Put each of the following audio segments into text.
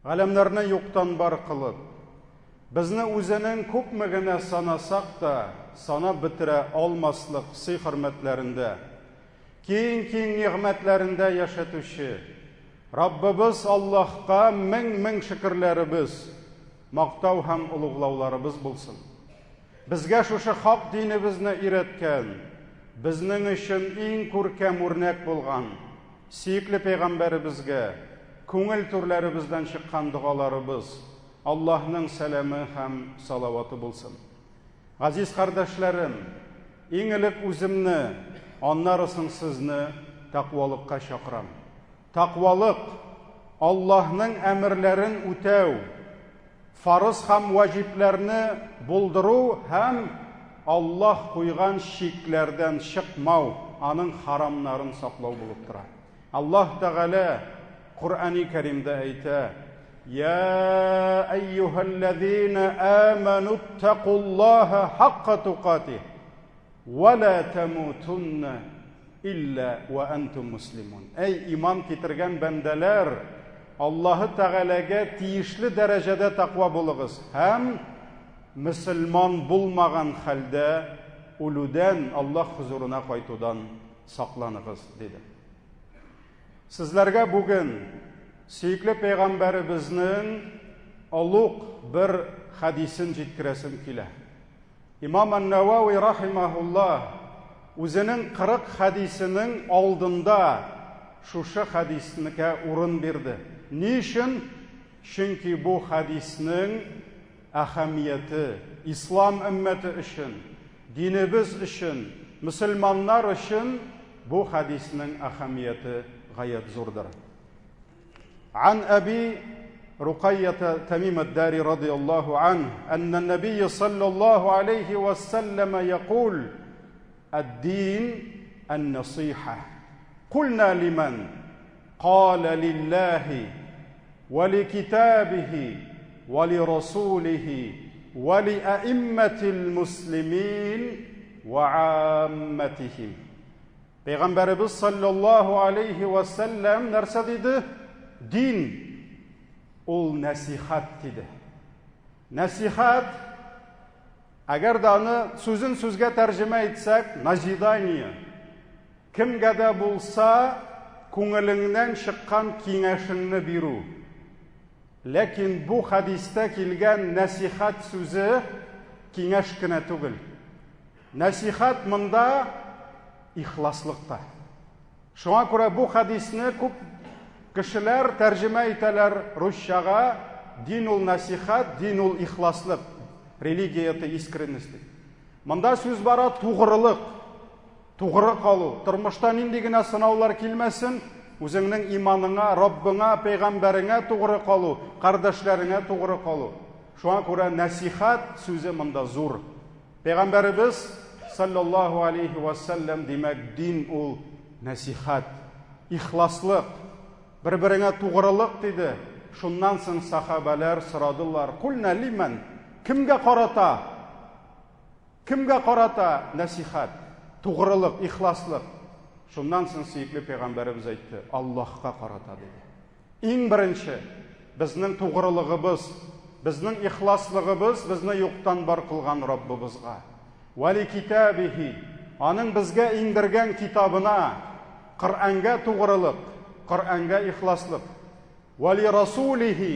Галәмнәрне юктан бар кылып, безне үзенең күпме генә санасак та, санап бетерә алмаслык сый-хөрмәтләрендә, киң-киң нигъмәтләрендә яшәтүче Раббыбыз Аллаһка мең-мең шөкерләребез, мактау һәм олуглауларыбыз булсын. Безгә шушы хак динебезне өйрәткән, безнең өчен иң күркәм үрнәк булган Сөекле пәйгамбәребезгә күңел түрләребездән чыккан догаларыбыз, Аллаһның сәламе һәм салаваты булсын. Газиз кардәшләрем, иң элек үземне, аннары соң сезне тәкъвалыкка чакырам. Тәкъвалык, Аллаһның әмерләрен үтәү, Фарыз һәм ваҗибләрне булдыру һәм Аллаһ куйган чикләрдән чыкмау, аның харамнарын саклау булып тора. Аллаһ Тәгалә Коръәни Кәримдә әйтә, Я әйюһәлләзина аману иттакуллаһа хакка тукатих ва ла тамутунна Илля вә әнтүм муслимун. Әй, иман китергән бәндәләр, Аллаһы Тәгаләгә тиешле дәрәҗәдә тәкъва булыгыз һәм мөселман булмаган хәлдә үлүдән, Аллаһ хозурына кайтудан сакланыгыз, диде. Сезләргә бүген сөекле пәйгамбәребезнең олуг бер хәдисен җиткерәсем килә. Имам Ан-Навави рахимаһуллаһ үзенең 40 хәдисенең алдында шушы хәдиснекә урын бирде. Ни өчен? Чөнки бу хәдиснең әһәмияте ислам өммәте өчен, динебез өчен, мөселманнар өчен бу хәдиснең әһәмияте гаять зурдыр. عن أبي رقية تميم الداري رضي الله عنه أن النبي صلى الله عليه وسلم يقول الدين النصيحة قلنا لمن قال لله ولكتابه ولرسوله ولأئمة المسلمين وعامتهم Пәйгамбәребез саллаллаһу алейхи ва сәлләм нәрсә диде? Дин ул нәсихәт диде. Нәсихәт, әгәр дә аны сүзен сүзгә тәрҗемә итсәк, назидание. Кемгә дә булса күңелеңнән чыккан киңәшеңне бирү. Ләкин бу хәдистә килгән нәсихәт сүзе киңәш кенә түгел. Нәсихәт монда ихласлыкта. Шуңа күрә бу хәдисне күп кешеләр тәрҗемә итәләр русчага, дин ул нәсихәт, дин ул ихласлык. Религия это искренность дип. Монда сүз бара тугрылык, тугры калу. Тормышта нинди генә сынаулар килмәсен, үзеңнең иманыңа, Раббыңа, пәйгамбәреңә тугры калу, кардәшләреңә тугры калу. Шуңа күрә нәсихәт сүзе монда зур. Пәйгамбәребез саллаллаһу алейхи ва сәлләм, димәк, дин ул нәсихәт, ихласлык, бер-береңә тугрылык диде. Шуннан соң сахабәләр сорадылар: "Кульна лиман?" Кемгә карата? Кемгә карата нәсихәт, тугрылык, ихласлык? Шуннан соң сөекле пәйгамбәребез әйтте: "Аллаһка карата" диде. Иң беренче, безнең тугрылыгыбыз, безнең ихласлыгыбыз безне юктан бар кылган Раббыбызга. Вә ли китабихи, Аның безгә иңдергән китабына, Коръәнгә тугрылык, Коръәнгә ихласлык. Вә ли расулихи,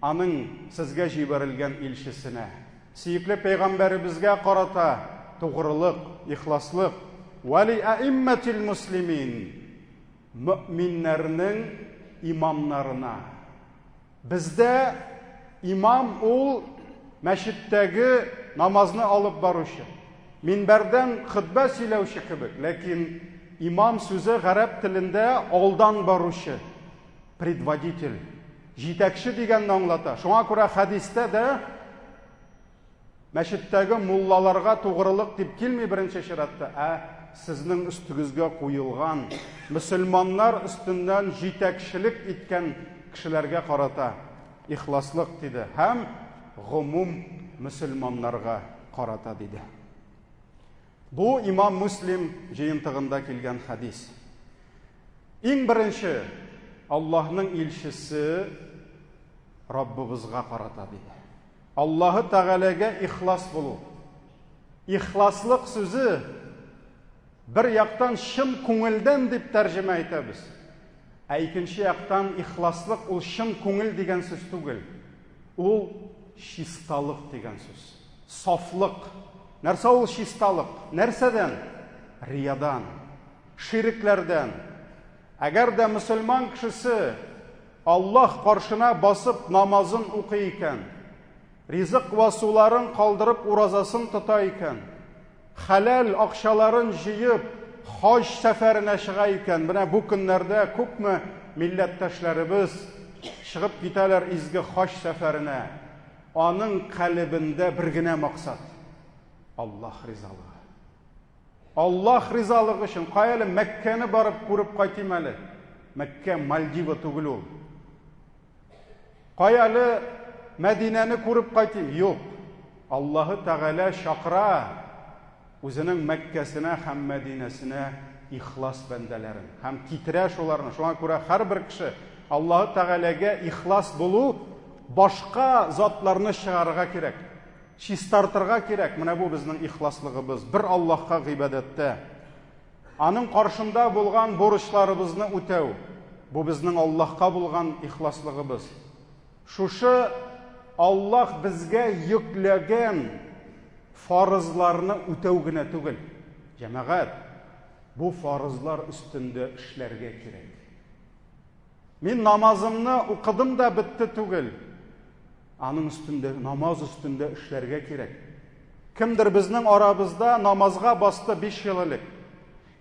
Аның сезгә җибәрелгән илчесенә, сөекле пәйгамбәребезгә карата тугрылык, ихласлык. Вә ли әиммәтил муслимин, Мөэминнәрнең имамнарына. Бездә имам ул мәчеттәге намазны алып баручы, минбәрдән хөтбә сөйләүче кебек, ләкин имам сүзе гарәп телендә алдан баручы, предводитель, җитәкче дигәнне аңлата. Шуңа күрә хәдистә дә Мәчеттәге муллаларга тугрылык дип килми беренче чиратта, ә сезнең өстегезгә куелган, мөселманнар өстеннән җитәкчелек иткән кешеләргә карата ихласлык диде һәм гомум мөселманнарга карата диде. Бу Имам Муслим җыентыгында килгән хәдис. Иң беренче Аллаһның илчесе. Раббыбызга карата, диде. Аллаһы Тәгаләгә ихлас булу. Ихласлык сүзе бер яктан чын күңелдән дип тәрҗемә итәбез. Ә икенче яктан ихласлык ул чын күңел дигән сүз түгел. Ул чисталык дигән сүз. Сафлык. Нәрсә ул чисталык? Нәрсәдән? Риядан, ширекләрдән. Әгәр дә мөселман кешесе Аллаһ каршына басып намазын укый икән, ризык вә суларын калдырып уразасын тота икән, хәләл акчаларын җыеп хаҗ сәфәренә чыга икән, менә бу көннәрдә күпме милләттәшләребез чыгып китәләр изге хаҗ сәфәренә, аның калебендә бер генә максат, Аллаһ ризалыгы. Аллаһ ризалыгы өчен, кая әле Мәккәне барып күреп кайтыйм әле. Мәккә Мальдива түгел ул. Кая әле Мәдинәне күреп кайтыйм? Юк. Аллаһы Тәгалә чакыра үзенең Мәккәсенә һәм Мәдинәсенә ихлас бәндәләрен һәм китерә шуларны. Шуңа күрә һәрбер кеше Аллаһы Тәгаләгә ихлас булу башка затларны чыгарырга кирәк. Чистартырга кирәк, менә бу безнең ихласлыгыбыз, бер Аллаһка гыйбадәттә. Аның каршында булган бурычларыбызны үтәү, бу безнең Аллаһка булган ихласлыгыбыз. Шушы Аллаһ безгә йөкләгән фарызларны үтәү генә түгел. Җәмәгать, бу фарызлар өстендә эшләргә кирәк. Мин намазымны укыдым да бетте түгел. Аның өстендә, намаз өстендә эшләргә кирәк. Кемдер безнең арабызда намазга басты 5 ел элек.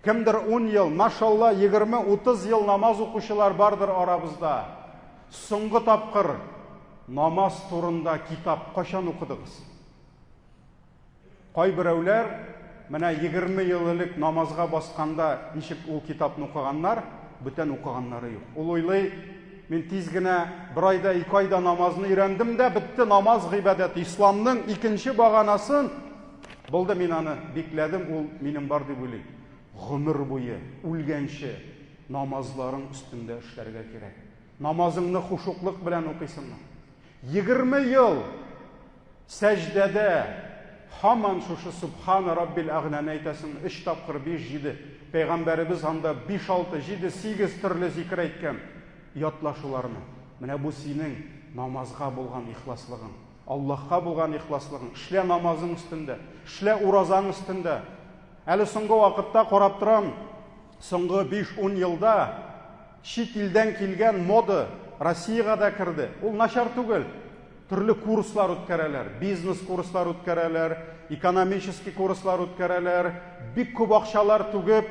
Кемдер 10 ел, машалла, 20-30 ел намаз укучылар бардыр арабызда. Соңгы тапкыр намаз турында китап кайчан укыдыгыз? Кайберәүләр менә 20 ел элек намазга басканда ничек ул китапны укыганнар, бүтән укыганнары юк. Ул уйлый, мин тиз генә бер айда, ике айда намазны өйрәндем дә, бетте намаз гыйбадәте. Исламның икенче баганасын булды, мин аны бикләдем, ул минем бар дип уйлый. Гомер буе, үлгәнче намазларың өстендә эшләргә кирәк. Намазыңны хушуклык белән укыйсыңмы? 20 ел Сәҗдәдә һаман шушы Сөбхана раббил әгъләне әйтәсең, өч тапкыр, биш, җиде. Пәйгамбәребез анда биш, алты, җиде, сигез төрле зикер әйткән. Ятла шуларны. Менә бу синең намазга булган ихласлыгың, Аллаһка булган ихласлыгың. Эшлә намазың өстендә, эшлә уразаң өстендә. Әле соңгы вакытта карап торам, соңгы биш-ун елда чит илдән килгән мода Россиягә дә керде. Ул начар түгел. Төрле курслар үткәрәләр, бизнес курслар үткәрәләр, экономический курслар үткәрәләр, бик күп акчалар түгеп,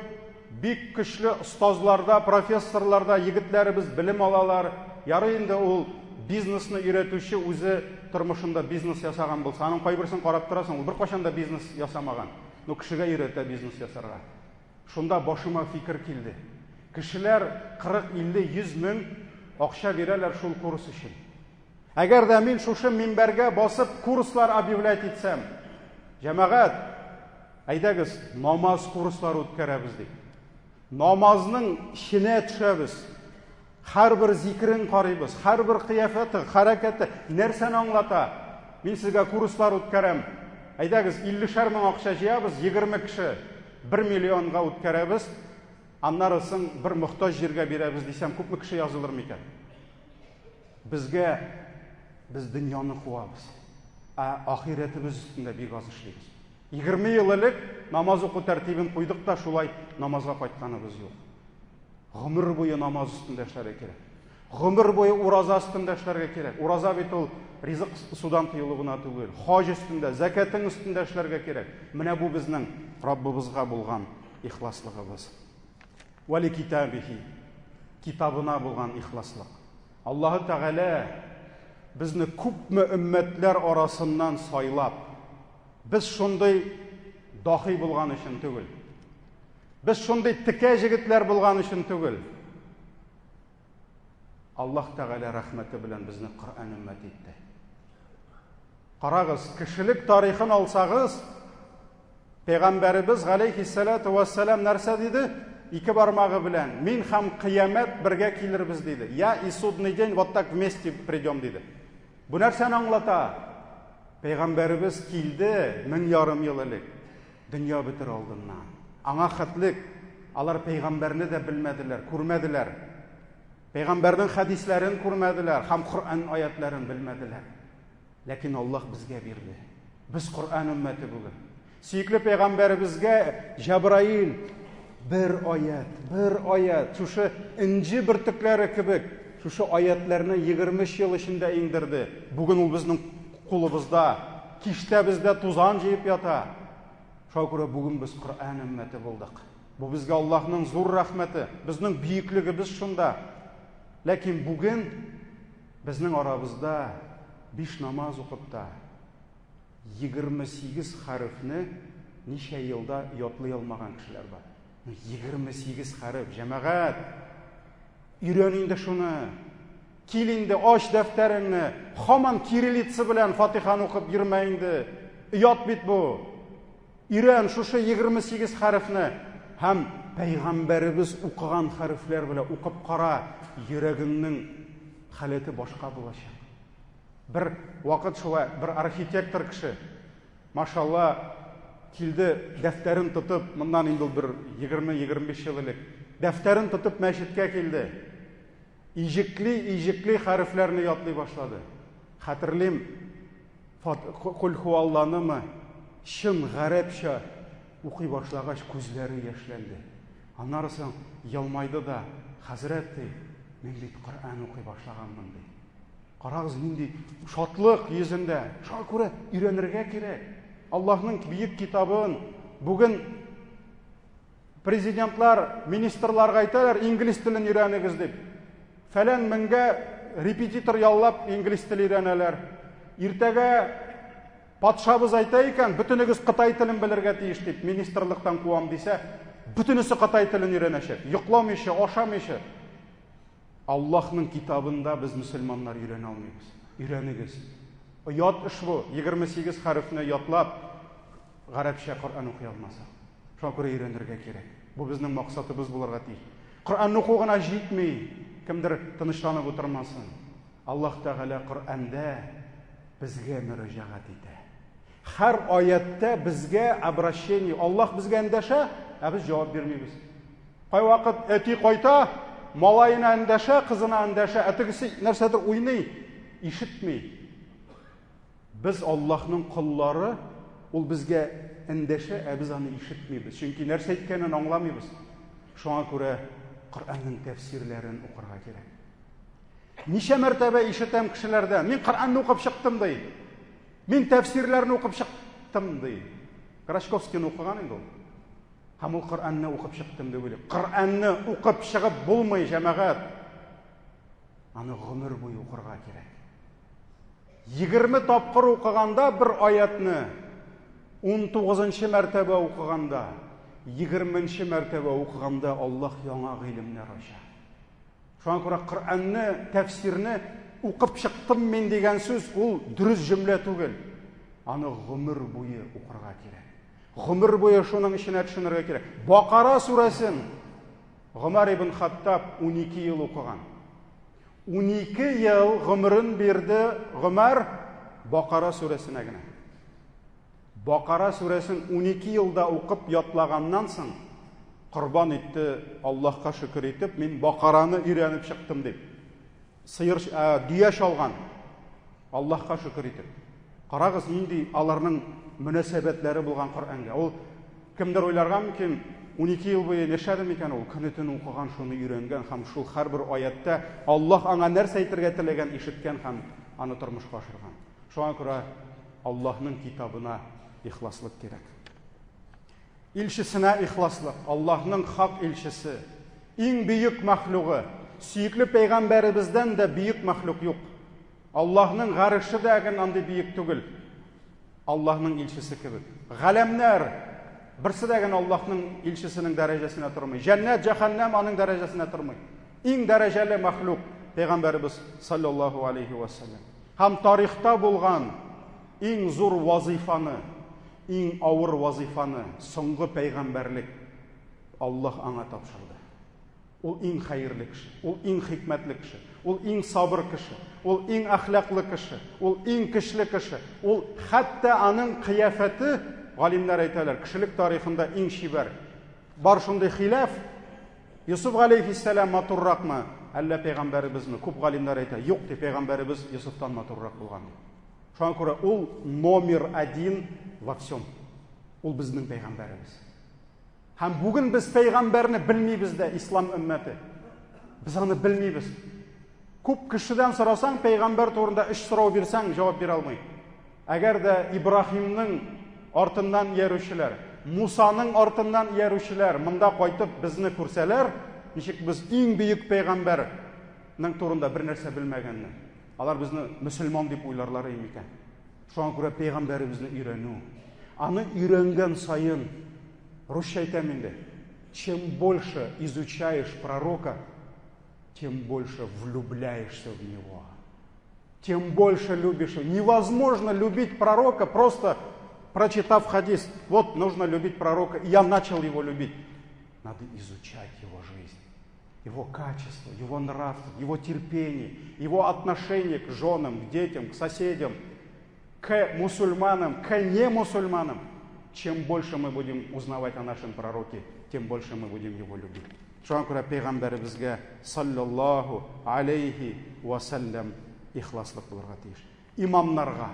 бик көчле остазларда, профессорларда егетләребез белем алалар. Ярый инде ул бизнесны өйрәтүче үзе тормышында бизнес ясаган булса, аның кайберсен карап торасың, ул беркайчан да бизнес ясамаган, но кешегә өйрәтә бизнес ясарга. Шунда башыма фикер килде. Кешеләр 40, 50, 100 мең акча бирәләр шул курс өчен. Әгәр дә мин шушы минбәргә басып курслар объявлять итсәм, җәмәгать, әйдәгез, намаз курслары үткәрәбез дип. Намазның эченә төшәбез. Һәрбер зикрен карыйбыз, һәрбер кыяфәте, хәрәкәте нәрсәне аңлата? Мин сезгә курслар үткәрәм. Әйдәгез, 50 мең акча җыябыз, 20 кеше 1 миллионга үткәрәбез. Аннары соң бер мохтаҗ җиргә бирәбез дисәм, күпме кеше язылыр микән? Безгә без дөньяны куабыз. Ә ахирәтебез өстендә бик аз эшлибез. 20 ел элек намаз уку тәртибен куйдык та шулай намазга кайтканыбыз юк. Гомер буе намаз өстендә эшләргә кирәк. Гомер буе ураза өстендә эшләргә кирәк. Ураза бит ул ризык судан тыелу гына түгел. Хаҗ өстендә, зәкәтең өстендә эшләргә кирәк. Менә бу безнең Раббыбызга булган ихласлыгыбыз. Вә ли китабихи, китабына булган ихласлык. Аллаһы Тәгалә безне күпме өммәтләр арасыннан сайлап, без шундый дахи булган өчен түгел. Без шундый текә җегетләр булган өчен түгел. Аллаһ Тәгалә рәхмәте белән безне Коръән өммәте итте. Карагыз, кешелек тарихын алсагыз, Пәйгамбәребез галәйһиссәлату вәссәлам нәрсә диде? Ике бармагы белән, мин һәм кыямәт бергә килербез диде. Я и судный день вот так вместе придем диде. Бу нәрсәне аңлата? Пәйгамбәребез килде 1500 ел элек, дөнья бетер алдыннан. Аңа хәтлек алар пәйгамбәрне дә белмәделәр, күрмәделәр. Пәйгамбәрнең хәдисләрен күрмәделәр һәм Коръән аятларын белмәделәр. Ләкин Аллаһ безгә бирде. Без Коръән өммәте бүген. Сөекле пәйгамбәребезгә Җабраил бер аят, бер аят, шушы энҗе бөртекләре кебек, шушы аятларны 23 ел эчендә иңдерде. Бүген ул безнең кулыбызда, киштәбездә тузан җыеп ята. Шуңа күрә бүген без Коръән өммәте булдык. Бу безгә Аллаһның зур рәхмәте, безнең бөеклегебез шунда. Ләкин бүген безнең арабызда биш намаз укып та 28 хәрефне ничә елда ятлый алмаган кешеләр бар. 28 хәреф, җәмәгать! Өйрән инде шуны. Кил инде, ач дәфтәреңне. Хаман кириллица белән Фатиханы укып йөрмә инде. Оят бит бу. Өйрән шушы 28 хәрефне һәм пәйгамбәребез укыган хәрефләр белән укып кара, йөрәгеңнең халәте башка булачак. Бер вакыт шулай бер архитектор кеше, машалла, килде, дәфтәрен тотып, моннан инде ул бер 20-25 ел элек, дәфтәрен тотып мәчеткә килде. Иҗекли-иҗекли хәрефләрне ятлый башлады. Хәтерлим, Кул хуалланымы чын гарәпчә укый башлагач, күзләре яшьләнде. Аннары соң елмайды да, хәзрәт, ди, мин бит Коръән укый башлаганмын, ди. Карагыз, нинди шатлык йөзендә. Шуңа күрә өйрәнергә кирәк. Аллаһның бөек китабын бүген президентлар, министрларга әйтәләр, инглиз телен өйрәнегез дип. Фәлән меңгә репетитор яллап инглиз теле өйрәнәләр. Иртәгә патшабыз әйтә икән, бөтенегез кытай телен белергә тиеш дип, министрлыктан куам дисә, бөтенесе кытай телен өйрәнәчәк. Йокламыйча, ашамыйча. Аллаһның китабында без мөселманнар өйрәнә алмыйбыз. Өйрәнегез. Оят эш бу, 28 хәрефне ятлап, гарәпчә Коръән укый алмаса. Шуңа күрә өйрәнергә кирәк. Бу безнең максатыбыз булырга тиеш. Коръән уку гына җитми, кемдер тынычланып утырмасын. Аллаһ Тәгалә Коръәндә безгә мөрәҗәгать итә. Һәр аятта безгә обращение, Аллаһ безгә эндәшә, ә без җавап бирмибез. Кайвакыт әти кайта, малаена эндәшә, кызына эндәшә, ә тегесе нәрсәдер уйный, ишетми. Без Аллаһның коллары, ул безгә эндәшә, ә без аны ишетмибез. Чөнки нәрсә әйткәнен аңламыйбыз. Шуңа күрә Коръәннең тәфсирләрен укырга кирәк. Ничә мәртәбә ишетәм кешеләрдән, мин Коръәнне укып чыктым ди. Мин тәфсирләрне укып чыктым ди. Крачковскийны укыган инде ул. Һәм ул Коръәнне укып чыктым дип уйлый. Коръәнне укып чыгып булмый, җәмәгать. Аны гомер буе укырга кирәк. 20 тапкыр укыганда бер аятны 19 мәртәбә укыганда, 20 мәртәбә укыганда Аллаһ яңа гыйлемнәр ача. Шуңа күрә Коръәнне, тәфсирне укып чыктым мин дигән сүз ул дөрес җөмлә түгел. Аны гомер буе укырга кирәк. Гомер буе шуның эченә төшенергә кирәк. Бакара сүрәсен Гомәр ибн Хаттаб 12 ел укыган. 12 ел гомерен бирде Гомәр Бакара сүрәсенә генә. Бакара сүрәсен 12 елда укып ятлаганнан соң, корбан итте, Аллаһка шөкер итеп, мин Бакараны өйрәнеп чыктым дип. Сыер, ә, дөя чалган. Аллаһка шөкер итеп. Карагыз, нинди аларның мөнәсәбәтләре булган Коръәнгә. Ул кемдер уйларга мөмкин, 12 ел буе яшәде микән ул? Көне-төн укыган, шуны өйрәнгән һәм шул һәрбер аятта Аллаһ аңа нәрсә әйтергә теләгән ишеткән һәм аны тормышка ашырган. Шуңа күрә Аллаһның китабына ихласлык кирәк. Илчесенә ихласлык, Аллаһның хак илчесе, иң бөек мәхлугы, сөекле пәйгамбәребездән дә бөек мәхлук юк. Аллаһның гареше дә гел андый бөек түгел. Аллаһның илчесе кебек. Галәмнәр берсе дә генә Аллаһның илчесенең дәрәҗәсенә тормый. Җәннәт, җәһәннәм аның дәрәҗәсенә тормый. Иң дәрәҗәле мәхлук пәйгамбәребез саллаллаһу алейхи ва саллям. Һәм тарихта булган иң зур вазыйфаны, иң авыр вазыйфаны, соңгы пәйгамбәрлек Аллаһ аңа тапшырды. Ул иң хәерле кеше, ул иң хикмәтле кеше, ул иң сабыр кеше, ул иң әхлаклы кеше, ул иң көчле кеше, ул хәтта аның кыяфәте, галимнәр әйтәләр, кешелек тарихында иң чибәр. Бар шундый хилаф, Йосыф галәйһиссәлам матурракмы, әллә пәйгамбәребезме? Күп галимнәр әйтә, юк ди, пәйгамбәребез Йосыфтан матуррак булган ди. Шуңа күрә ул номер один во всем. Ул безнең пәйгамбәребез. Һәм бүген без пәйгамбәрне белмибез дә, ислам өммәте. Без аны белмибез. Күп кешедән сорасаң, пәйгамбәр турында өч сорау бирсәң, җавап бирә алмый. Әгәр дә Ибраһимның артыннан иярүчеләр, Мусаның артыннан иярүчеләр монда кайтып безне күрсәләр, ничек без иң бөек пәйгамбәрнең турында бер нәрсә белмәгәнне, алар безне мөселман дип уйларлар микән? Шуңа күрә пәйгамбәребезне өйрәнү, аны өйрәнгән саен, русча әйтәм инде, чем больше изучаешь пророка, тем больше влюбляешься в него. Тем больше любишь. Невозможно любить пророка, просто прочитав хадис. Вот нужно любить пророка. И я начал его любить. Надо изучать его жизнь, его качество, его нравственность, его терпение, его отношение к женам, к детям, к соседям, к мусульманам, к немусульманам. Чем больше мы будем узнавать о нашем пророке, тем больше мы будем его любить. Шуңа күрә пәйгамбәребезгә саллаллаху алейхи вассалям ихласлык булырга тиеш. Имамнарга,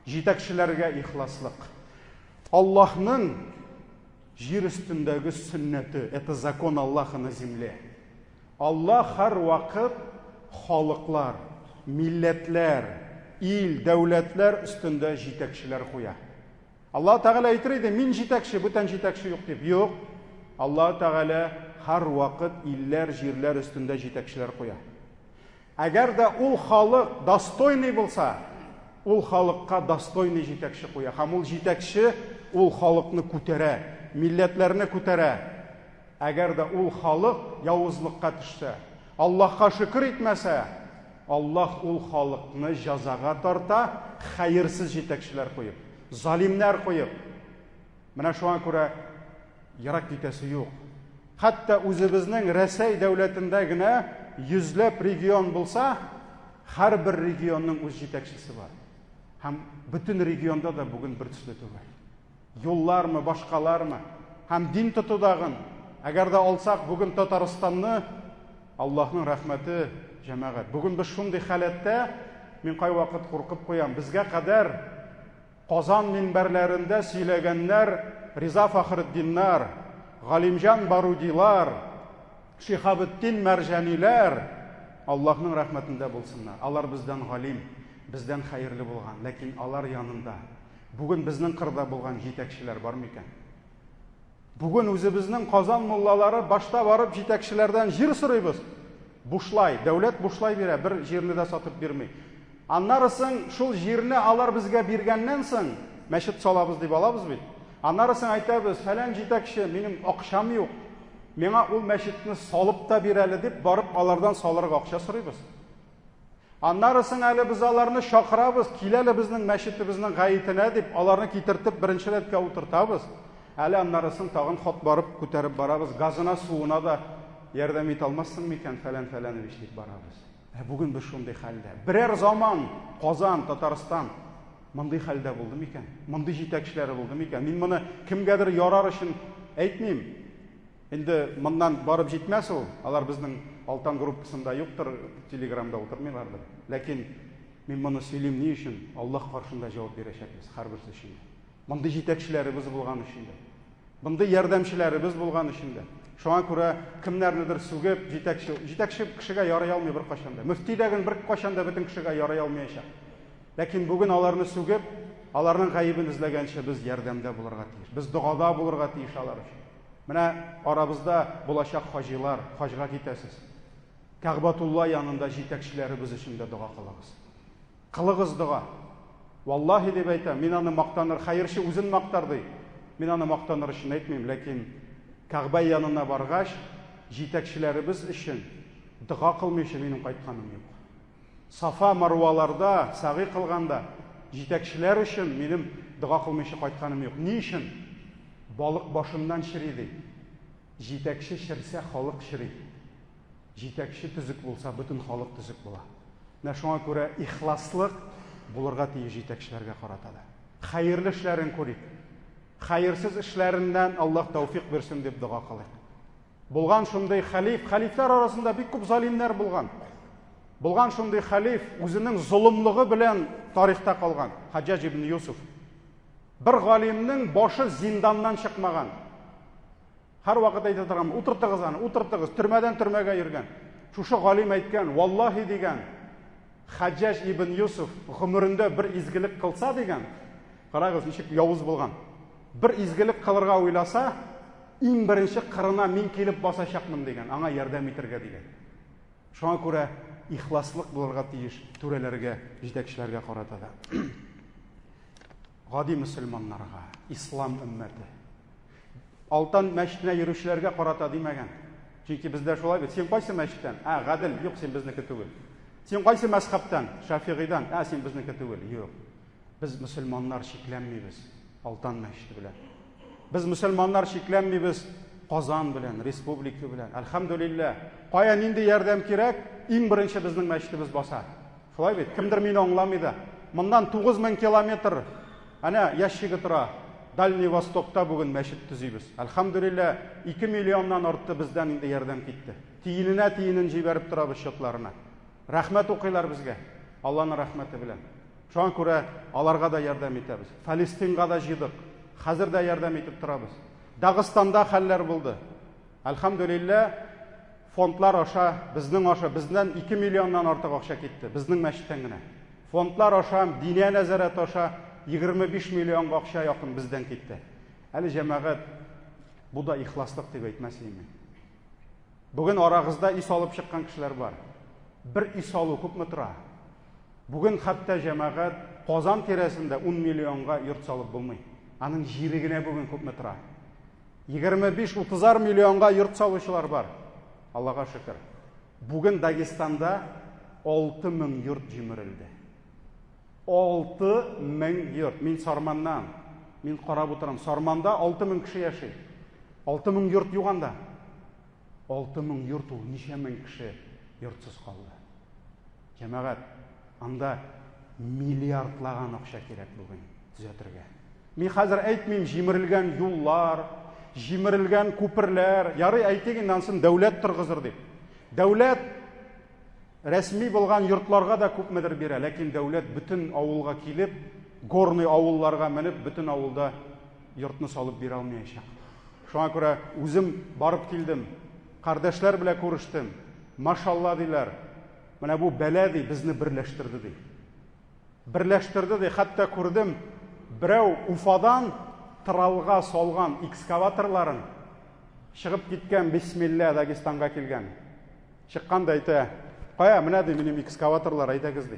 җитәкчеләргә ихласлык. Аллаһның җир өстендәге сөннәте, это закон Аллаха на земле. Аллаһ һәрвакыт халыклар, милләтләр, ил, дәүләтләр өстендә җитәкчеләр куя. Аллаһ Тәгалә әйтер иде, мин җитәкче, бүтән җитәкче юк дип. Юк. Аллаһ Тәгалә һәрвакыт илләр, җирләр өстендә җитәкчеләр куя. Әгәр дә ул халык достойный булса, ул халыкка достойный җитәкче куя. Һәм ул җитәкче ул халыкны күтәрә, милләтләрне күтәрә. Әгәр дә ул халык явызлыкка төшсә, Аллаһка шөкер итмәсә, Аллаһ ул халыкны җәзага тарта, хәерсез җитәкчеләр куеп, залимнәр куеп. Менә шуңа күрә ерак китәсе юк. Хәтта үзебезнең Рәсәй дәүләтендә генә йөзләп регион булса, һәрбер регионның үз җитәкчесе бар. Һәм бөтен регионда да бүген бер төсле түгел. Юллармы, башкалармы? Һәм дин тотудагын, әгәр дә алсак бүген Татарстанны, Аллаһның рәхмәте, җәмәгать. Бүген без шундый халәттә, мин кайвакыт куркып куям. Безгә кадәр Казан минбәрләрендә сөйләгәннәр Риза Фахретдиннар, Галимҗан Барудилар, Шиһабетдин Мәрҗаниләр Аллаһның рәхмәтендә булсыннар. Алар бездән галим, бездән хәерле булган, ләкин алар янында бүген безнең кырда булган җитәкчеләр бар микән? Бүген үзебезнең Казан муллалары башта барып җитәкчеләрдән җир сорыйбыз. Бушлай, дәүләт бушлай бирә, бер җирне дә сатып бирми. Аннары соң шул җирне алар безгә биргәннән соң, мәчет салабыз дип алабыз бит. Аннары соң әйтәбез, фәлән җитәкче, минем акчам юк. Миңа ул мәчетне салып та бир әле дип, барып алардан салырга акча сорыйбыз. Аннары соң әле без аларны чакырабыз, кил әле безнең мәчетебезнең гаетенә дип, аларны китертеп беренче рәткә утыртабыз. Әле аннары соң тагын хат барып күтәреп барабыз, газына, суына да ярдәм итә алмассың микән, фәлән фәләнович дип барабыз. Ә бүген без шундый хәлдә. Берәр заман Казан, Татарстан мондый хәлдә булды микән? Мондый җитәкчеләре булды микән? Мин моны кемгәдер ярар өчен әйтмим. Инде моннан барып җитмәс ул, алар безнең Алтан группасында юктыр, Телеграмда утырмыйлардыр. Ләкин мин моны сөйлим ни өчен? Аллаһ каршында җавап бирәчәкбез һәрберсе өчен дә. Мондый җитәкчеләребез булган өчен дә. Мондый ярдәмчеләребез булган өчен дә. Шуңа күрә кемнәрнедер сүгеп, җитәкче, җитәкче кешегә ярый алмый беркайчан да. Мөфти дә беркайчан да бөтен кешегә ярый алмаячак. Ләкин бүген аларны сүгеп, аларның гаебен эзләгәнче без ярдәмдә булырга тиеш. Без догада булырга тиеш алар өчен. Менә арабызда булачак хаҗилар, хаҗга китәсез. Кәгъбатулла янында җитәкчеләребез өчен дә дога кылыгыз. Кылыгыз дога. Валлаһи дип әйтәм, мин аны мактаныр, хәерче үзен мактар ди. Мин аны мактаныр өчен әйтмим, ләкин Кәгъбә янына баргач, җитәкчеләребез өчен дога кылмыйча минем кайтканым юк. Сафа, Марваларда сәгый кылганда җитәкчеләр өчен минем дога кылмыйча кайтканым юк. Ни өчен? Балык башыннан чери ди. Җитәкче черсә, халык чери. Җитәкче төзек булса, бөтен халык төзек була. Менә шуңа күрә ихласлык булырга тиеш җитәкчеләргә карата да. Хәерле эшләрен күрик. Хәерсез эшләреннән Аллаһ тәүфик бирсен дип дога кылыйк. Булган шундый хәлиф, хәлифләр арасында бик күп залимнәр булган. Булган шундый хәлиф үзенең золымлыгы белән тарихта калган. Хаҗҗаҗ ибн Юсуф. Бер галимнең башы зинданнан чыкмаган. Һәрвакыт әйтә торган, утыртыгыз аны, утыртыгыз, төрмәдән төрмәгә йөргән. Шушы галим әйткән, валлаһи дигән, Хаҗҗаҗ ибн Юсуф гомерендә бер изгелек кылса дигән, карагыз, ничек явыз булган. Бер изгелек кылырга уйласа, иң беренче кырына мин килеп басачакмын дигән, аңа ярдәм итәргә дигән. Шуңа күрә ихласлык булырга тиеш түрәләргә, җитәкчеләргә карата да. Гади мөселманнарга, ислам өммәте. Алтан мәчетенә йөрүчеләргә карата димәгән. Чөнки бездә шулай бит. Син кайсы мәчеттән? Ә, гадел, юк, син безнеке түгел. Син кайсы мәзхәбтән? Шафигыйдан. Ә, син безнеке түгел. Юк. Без мөселманнар чикләнмибез Алтан мәчете белән. Без мөселманнар чикләнмибез Казан белән, республика белән. Әлхәмдүлилләһ. Кая нинди ярдәм кирәк, иң беренче безнең мәчетебез баса. Шулай бит, кемдер мине аңламый да. Моннан 9000 километр әнә ящигы тора. Дальний Востокта бүген мәчет төзибез. Әлхәмдүлилләһ, 2 миллионнан артты бездән инде ярдәм китте. Тиененә тиенен җибәреп торабыз счетларына. Рәхмәт укыйлар безгә. Алланың рәхмәте белән. Шуңа күрә аларга да ярдәм итәбез. Фалестинга да җыйдык. Хәзер дә ярдәм итеп торабыз. Дагыстанда хәлләр булды. Әлхәмдүлилләһ, фондлар аша, безнең аша, бездән 2 миллионнан артык акча китте, безнең мәчеттән генә. Фондлар аша, Диния нәзарәте аша 25 миллионга акча якын бездән китте. Әле җәмәгать, бу да ихласлык дип әйтмәс идем. Бүген арагызда өй салып чыккан кешеләр бар. Бер өй салу күпме тора? Бүген хәтта җәмәгать Казан тирәсендә 10 миллионга йорт салып булмый. Аның җире генә бүген күпме тора? 25-30 миллионга йорт салучылар бар. Аллага шөкер. Бүген Дагестанда 6000 йорт җимерелде. 6000 йорт. Мин Сарманнан. Мин карап утырам. Сарманда 6000 кеше яши. 6000 йорт юк анда. 6000 йорт ул ничә мең кеше йортсыз калды. Җәмәгать, анда миллиардлаган акча кирәк бүген төзәтергә. Мин хәзер әйтмим җимерелгән юллар, җимерелгән күперләр, ярый әйтик инде ансын дәүләт торгызыр дип. Дәүләт рәсми булган йортларга да күпмедер бирә, ләкин дәүләт бөтен авылга килеп, горный авылларга менеп, бөтен авылда йортны салып бирә алмаячак. Шуңа күрә үзем барып килдем, кардәшләр белән күрештем. Машалла диләр. Менә бу бәла ди, безне берләштерде ди. Берләштерде ди, хәтта күрдем, берәү Уфадан тралга салган экскаваторларын чыгып киткән, бисмилла, Дагестанга килгән. Чыккан да әйтә, кая, менә ди, минем экскаваторлар, әйдәгез ди.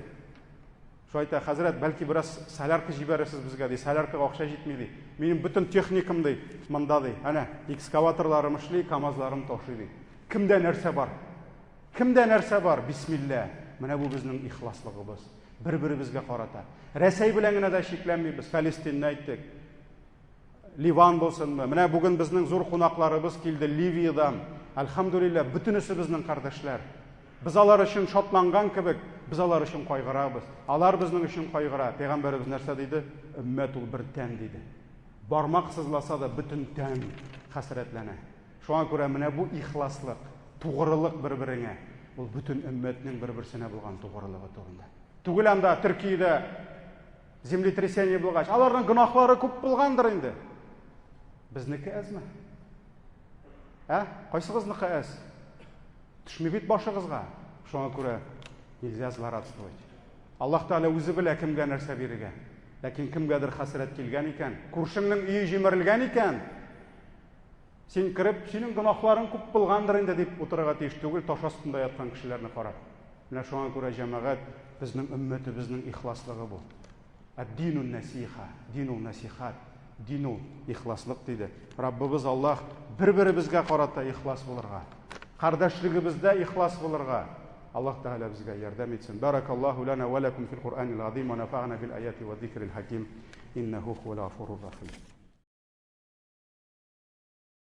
Шулай әйтә, хәзрәт, бәлки бераз солярка җибәрерсез безгә ди, соляркага акча җитми ди. Минем бөтен техникам ди, монда ди. Әнә, экскаваторларым эшли, КАМАЗларым ташый ди. Кемдә нәрсә бар? Кемдә нәрсә бар? Бисмилла. Менә бу безнең ихласлыгыбыз. Бер-беребезгә карата. Рәсәй белән генә дә чикләнмибез. Фәлестинне әйттек. Ливан булсынмы? Менә бүген безнең зур кунакларыбыз килде Ливиядән. Әлхәмдүлилләһ, бөтенесе безнең кардәшләр. Без алар өчен шатланган кебек, без алар өчен кайгырабыз. Алар безнең өчен кайгыра. Пәйгамбәребез нәрсә диде? Өммәт ул бер тән диде. Бармак сызласа да бөтен тән хәсрәтләнә. Шуңа күрә менә бу ихласлык, тугрылык бер-береңә, ул бөтен өммәтнең бер-берсенә булган тугрылыгы турында. Түгел анда Төркиядә землетрясение булгач, аларның гөнаһлары күп булгандыр инде. Безнеке әзме? Ә? Кайсыгызныкы әз? Төшми бит башыгызга. Шуңа күрә нельзя злорадствовать. Аллаһ Тәгалә үзе белә кемгә нәрсә бирергә. Ләкин кемгәдер хәсрәт килгән икән, күршеңнең өе җимерелгән икән, Син кереп, синең гөнаһларың күп булгандыр инде дип утырырга тиеш түгел, таш астында яткан кешеләрне карап. Менә шуңа күрә җәмәгать, безнең өммәтебезнең ихласлыгы бу. Әд-динун нәсиха, дин ул нәсихат, дин ул ихласлык диде. Раббыбыз Аллаһ бер-беребезгә карата ихлас булырга, кардәшлегебездә ихлас булырга Аллаһ Тәгалә безгә ярдәм итсен. Баракаллаһу лана ва лакум фил Куръанил азим ва нафа'на бил аяти ва зикрил хаким. Иннаху хуал гафурур рахим.